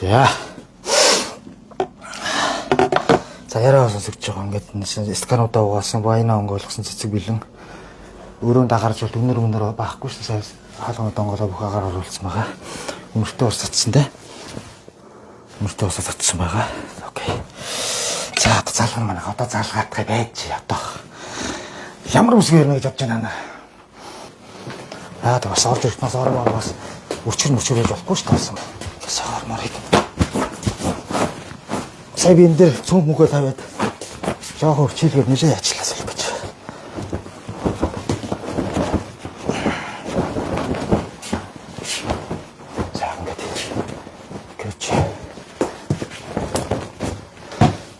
За. За яриа сонсогдож байгаа ингээд скануудаа угаасан, вайна онгойлгосон цэцэг бэлэн. Өрөөнд агарч бол үнэр үнэр байхгүй шин сайн хаалганууд онгоолоо бүх агаар оруулсан байгаа. Өмөртөө ус татсан те. Өмөртөө ус татсан байгаа. Окей. За одоо залган манай одоо залгаадах байж одоо. Ямар үсгээр ирнэ гэж бодож байна. Аа бас орж ирэх нас ормоор бас өрчгөр мөрчгөр байж болохгүй шүү дээ. Бас ормоор хэд. Сая би энэ дээр цөм мөгөө тавиад жоохон өрчийлгээр нэлээ яачлаа гэж. За ингээд. Короче.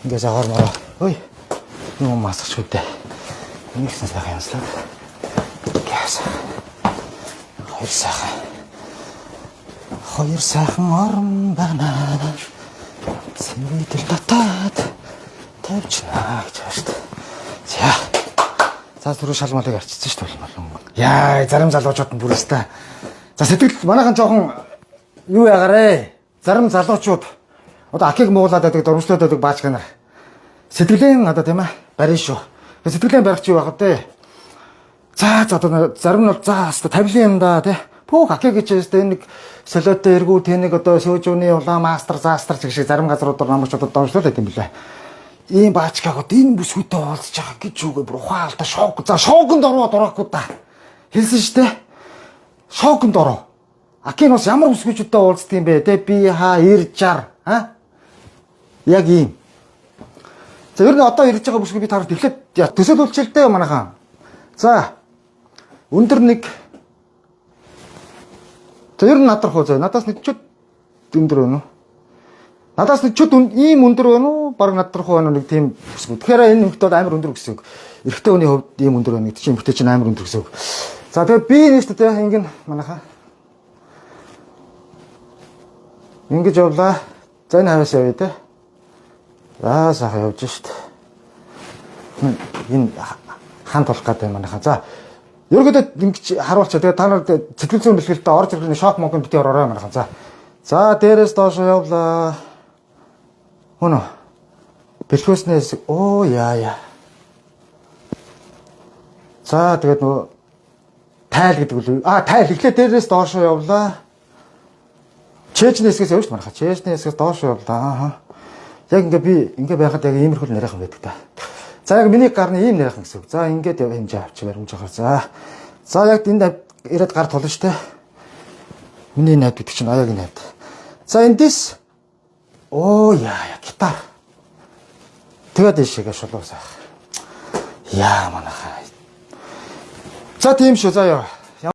Ингээд ормоор. Ой. Юм масч үдэ. Нэгсэн сайхан янзлаад. Гяс. Хоёр сайхан. Хоёр сайхан орон байна. Сэвэдэл татаад тавьчихна гэж байна шүү дээ. За. За түрүү шал малыг арчсан шүү дээ. Яа, зарим залуучууд нь бүр өстэй. За сэтгэл манайхан жоохон юу ягарэ? Зарим залуучууд одоо акийг муулаад байдаг, дурмслаад байдаг баачга нар. Сэтгэлэн одоо тийм барина шүү. Сэтгэлэн барих чи юу байх вэ? За за одоо зарим нь бол за хаста тавилын юм да тий. Пүүх аки гэж өстэй энэ нэг солиотой эргүү тэнэг одоо сөөжүүний улаан мастер заастар гэх шиг зарим газруудаар намарч одоо донжлол байт юм билээ. Ийм баачкаг одоо энэ бүсгүйтэй уулзж байгаа гэж үгүй бүр ухаан алдаа шок. За шоконд ороо дураагүй да. Хэлсэн шүү дээ. Шоконд ороо. Акин бас ямар бүсгүйчүүдтэй уулздаг юм бэ те? Би ха 90 60 а? Яг ийм. За ер нь одоо ирж байгаа бүсгүй би тарах тэгэхээр төсөөлүүлчихэлтэй манайхан. За өндөр нэг. За ер нь надрах уу зөө. Надаас нэг чөт өндөр байна уу? Надаас нэг чөт ийм өндөр байна уу? Бараг надрах уу байна уу нэг тийм бүсгүй. Тэгэхээр энэ нөхдөд амар өндөр гэсэн үг. Эрэгтэй хүний хувьд ийм өндөр байна гэдэг чинь эмэгтэй чинь амар өндөр гэсэн үг. За тэгээ би нэг шүү дээ ингэн манайхаа. Ингэж явлаа. За энэ хавьяас явъя те. За сайхан явж шít. Энэ хан тулах гэдэг манайхаа. За ерөөдөө ингэж харуулчаа. Тэгээ та нар сэтгэл зүйн бэлгэлдээ орж ирэх шок мокон бити ороорой манайхаа. За. За дээрээс доош явлаа. Хөнө. Бэлхүүснээс оо яа яа. За тэгээд нөгөө тайл гэдэг үл. А тайл эхлээд дээрээс доош явлаа. Чэжний хэсгээс явж манайхаа. Чэжний хэсгээс доош явлаа. Аа. Яг ингээ би ингээ байхад яг иймэрхүү нарийнхан байдаг та. За яг миний гарны ийм нарийнхан гэсэн үг. За ингээд хэмжээ авч баримж байгаа. За. За яг энд ирээд гар тулна штэ. Миний найд гэдэг чинь аягийн найд. За эндээс оо яа яа гитар. Тэгээд ийшээгээ шулуу сайх. Яа манайхаа. За тийм шүү заа яа.